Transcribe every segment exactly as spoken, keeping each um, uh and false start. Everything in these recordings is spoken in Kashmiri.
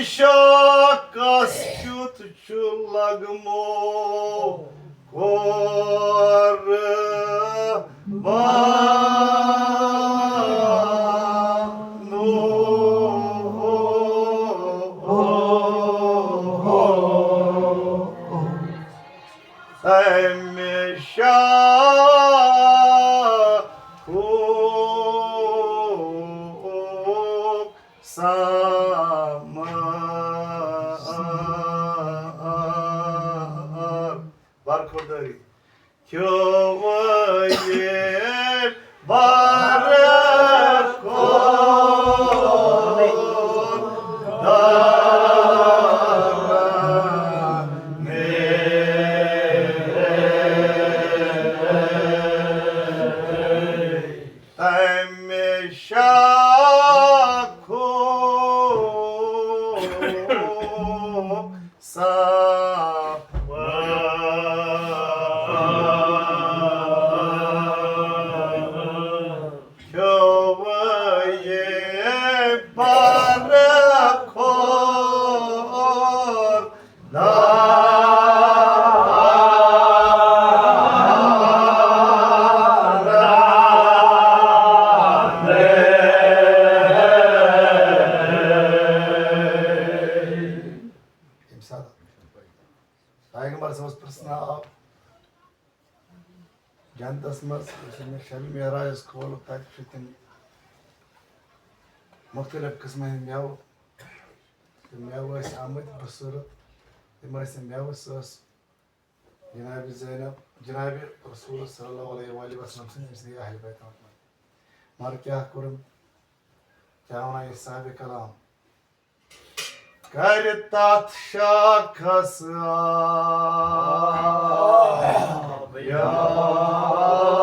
شاخس کیُتھ چھُ لگمو قربانُک۔ تمہِ شاخُک ثمر۔ برخوردٲری۔ کھیوٚو ییٚمۍ برخوردارن تمہِ شاخُک ثمر۔ کھیوٚو ییٚمۍ برخوردارن۔ ییٚمہِ ساتہٕ پیغمبر صٲبَس پرٛژھنہٕ آو جنتَس منٛز، یُس أمِس شبِ معراجَس کھولُکھ، تَتہِ چھِ تِم مُختٔلِف قٕسمَن ہٕنٛدۍ مٮ۪وٕ، تِم مٮ۪وٕ ٲسۍ آمٕتۍ بصوٗرت، تِم ٲسۍ تِم مٮ۪وٕ، سُہ ٲس جناب زینب، جناب رسول صلی اللہ علیہ وآلہ وسلم سٕنٛدۍ، أمۍ سٕنٛدِ اہلِ بیتَن منٛز۔ مگر کیٛاہ کوٚرُن، کیٛاہ وَنان یہِ صاحبِ کلام؟ کرِ تتھ شاخس آب یار۔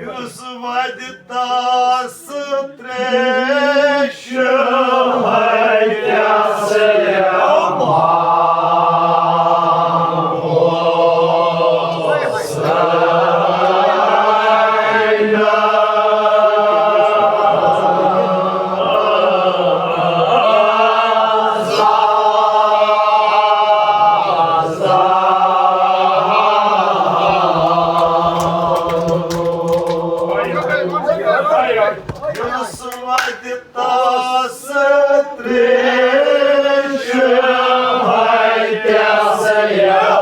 یُس وتہِ تس تریشہِ ہتہِ سیاہ۔ یُس وتہِ تس تریشہِ ہتہِ سیاہ۔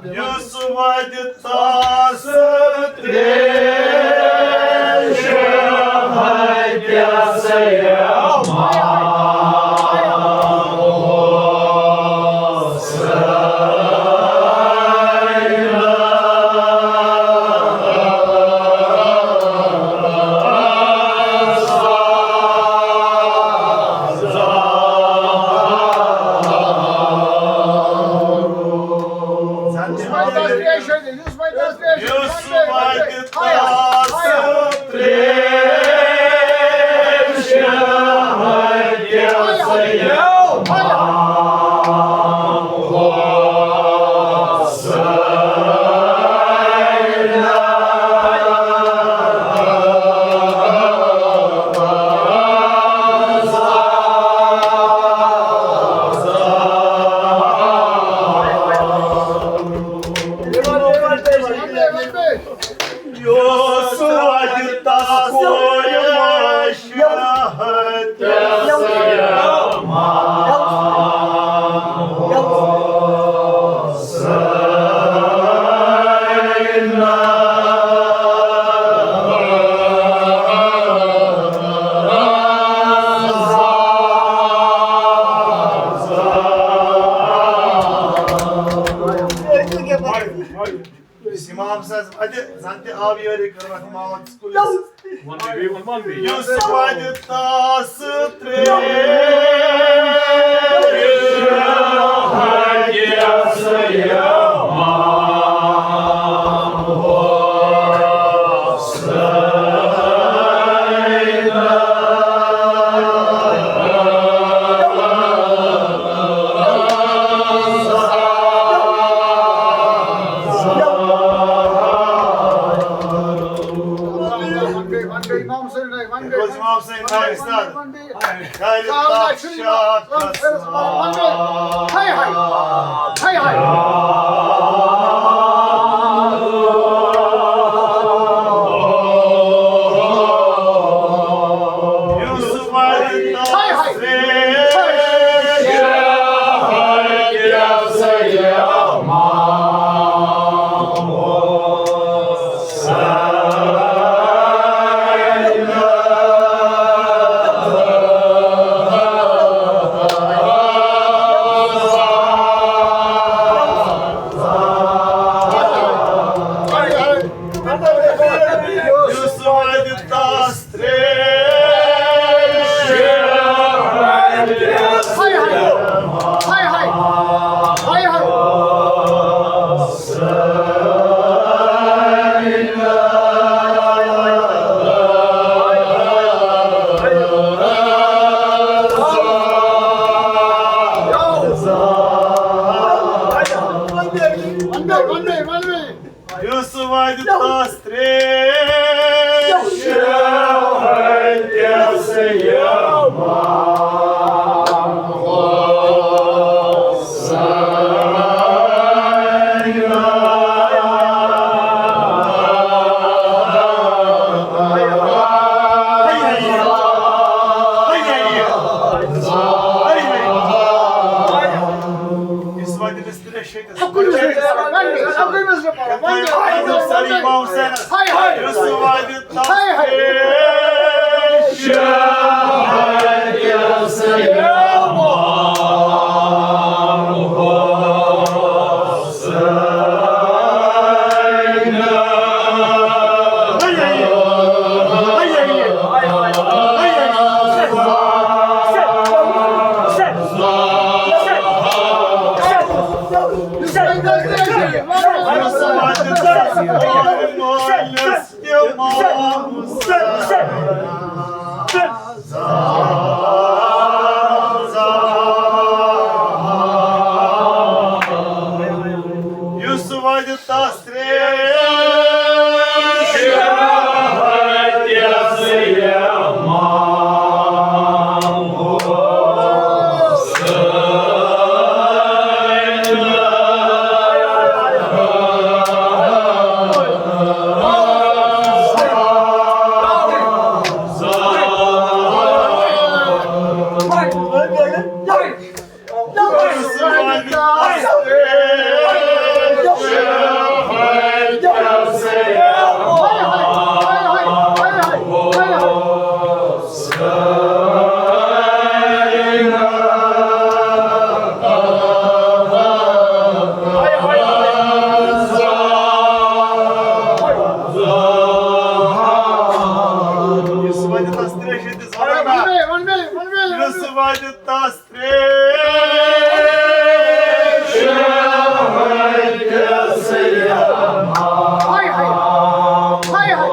یُس وتہِ تس تریشہِ ہتہِ سیاہ۔ یُس وتہِ تس تریشہِ یُس وَتہِ تَس ترٛیش وَن بیٚیہِ، وَن بیٚیہِ، اِمام حُسین، وَن بیٚیہِ، روز اِمام حُسین، وَن بیٚیہِ، اِمام حُسین۔ وَن بیٚیہِ۔ کَرِ تَس شاہ قسم۔ ہاے ہاے۔ ہاے ہاے۔ یُس وَتہِ تَس ہاے ہاے۔ ترٛیش یُس وَتہِ تَس ترٛیش ہاے ہاے۔ ہاے ہاے۔ ہاے ہاے۔ یُس وَتہِ تَس ترٛیش یُس وَتہِ تَس ترٛیش ہاے ہاے۔ یُس وَتہِ تَس ترٛیش یُس وَتہِ تَس ترٛیش ہیٚتِس وَنان۔ یُس وَتہِ تَس ترٛیش ہاے ہاے۔ ہاے ہاے۔ ہاے ہاے۔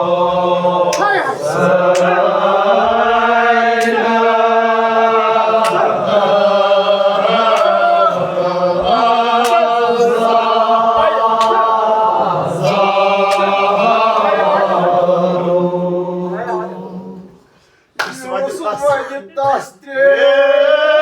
یُس وَتہِ تَس ترٛیش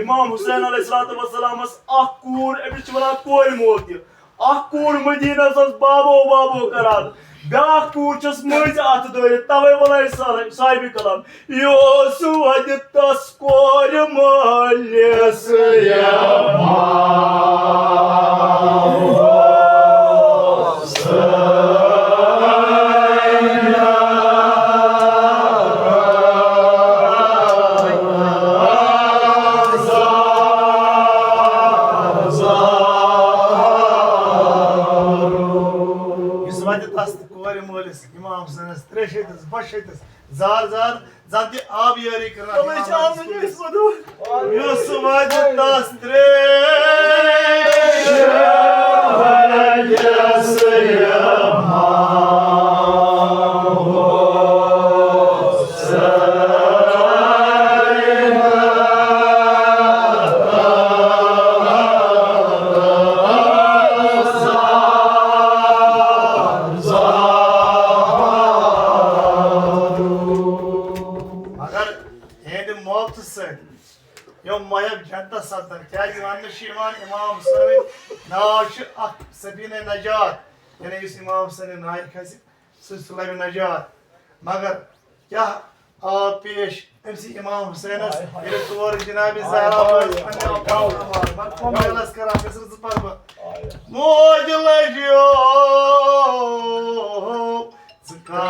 امام حسین علیہ الصلوۃ والسلامس اکھ کوٗر، أمِس چھِ وَنان کورِ مول تہِ۔ اکھ کوٗر مدیٖنس ٲس بابو بابو کران، بیٛاکھ کوٗر چھس مٔنٛزۍ اتھٕ دٲرِتھ، توے ووٚن اسہِ صاحبِ کلام، یوسف اتہِ تس کورِ مٲلِس یما۔ یُس وتہِ تس تہٕ کورِ مٲلِس امام حسینس ترٛیٚشیٚتِس بۄشیٚتِس زار زار زن تہِ آبیٲری کران۔ تِمے چھِ آمٕتۍ أسۍ وَنو۔ یُس وتہِ تس ترٛیٚشیٚتِس مگر یِہنٛدِ محبتہٕ سۭتۍ یِم محب جنتس سپدن، کیازِ وننہٕ چھُ یِوان امام حسینٕنۍ ناو چھُ اکھ سفینہ نجات، یعنی یُس امام حسینٕنۍ ناوِ کھسہِ سُہ چھُ لبہِ نجات۔ مگر کیٛاہ آو پیش أمۍ سٕے امام حسینس، ییٚلہِ تور جناب زہرا وٲژ پننہِ آباد، بہٕ کم میلس کران، مےٚ سٕنٛز زٕ پرٕ بہٕ۔ موج لجیو ژٕ کر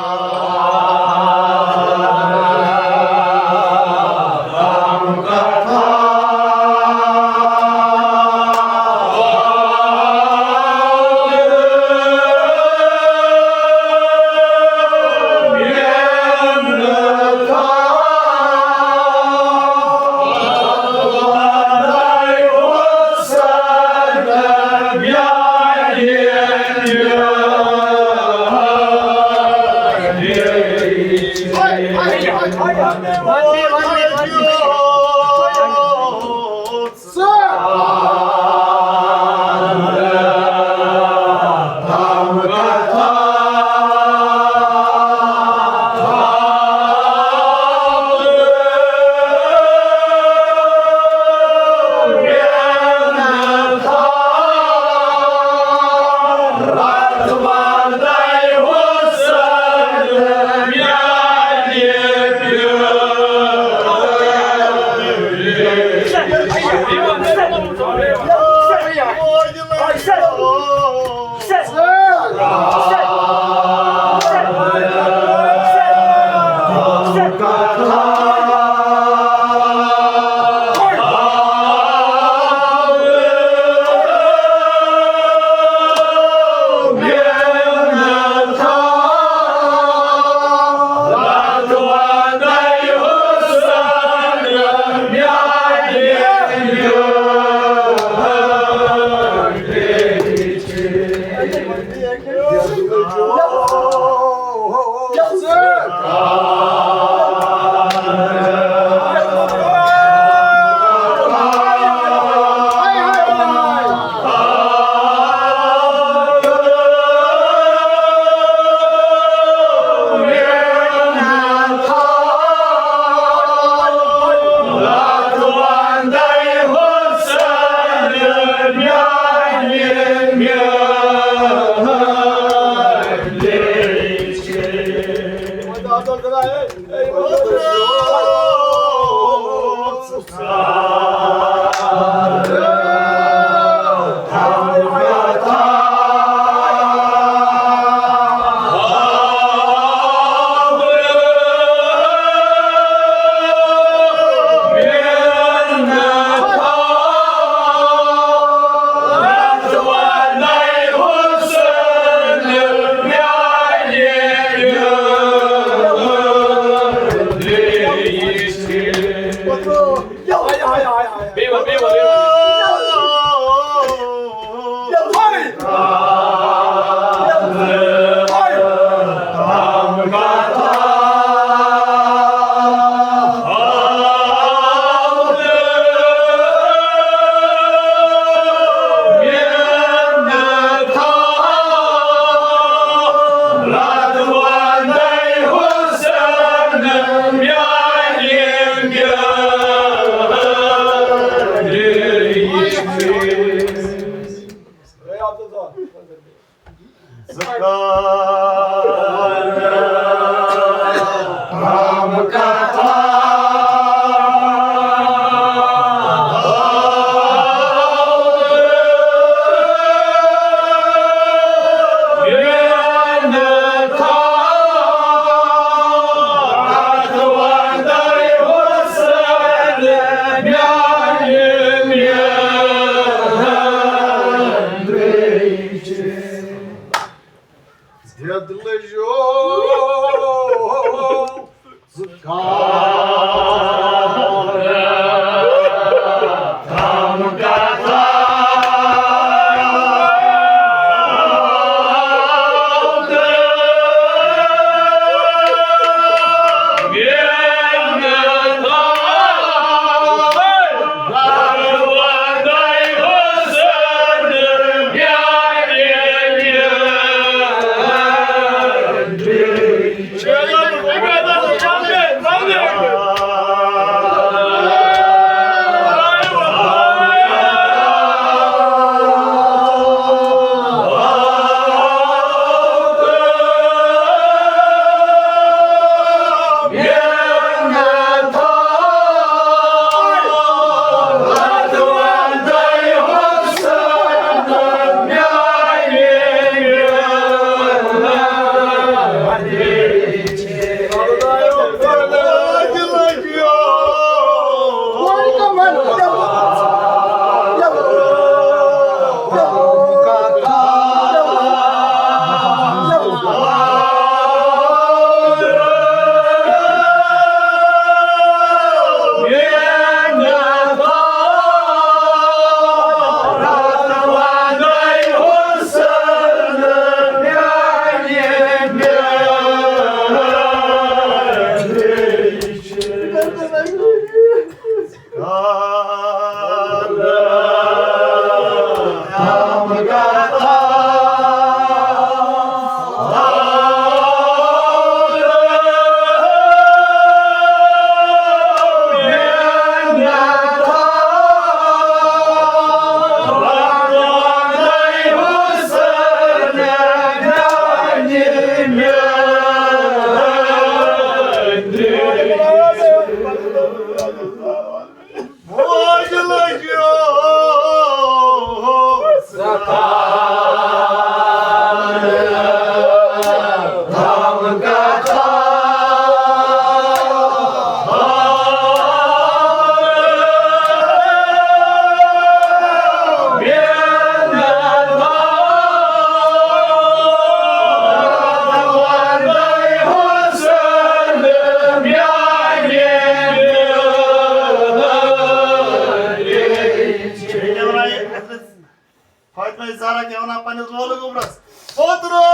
فاطمہ زہرا کیٛاہ وَنان پنٛنِس لولہٕ گوٚبرَس؟ اوترٕ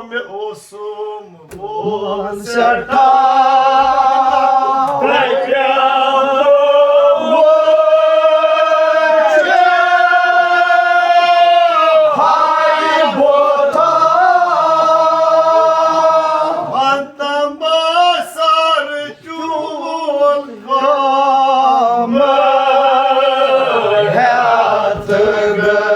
مےٚ اوسُم بہٕ سٮ۪ٹھاہ ترٛپیومُت۔ ہاے بوتھا، وَن تَم بہٕ سَر چون غم ہٮ۪تھ گٔے۔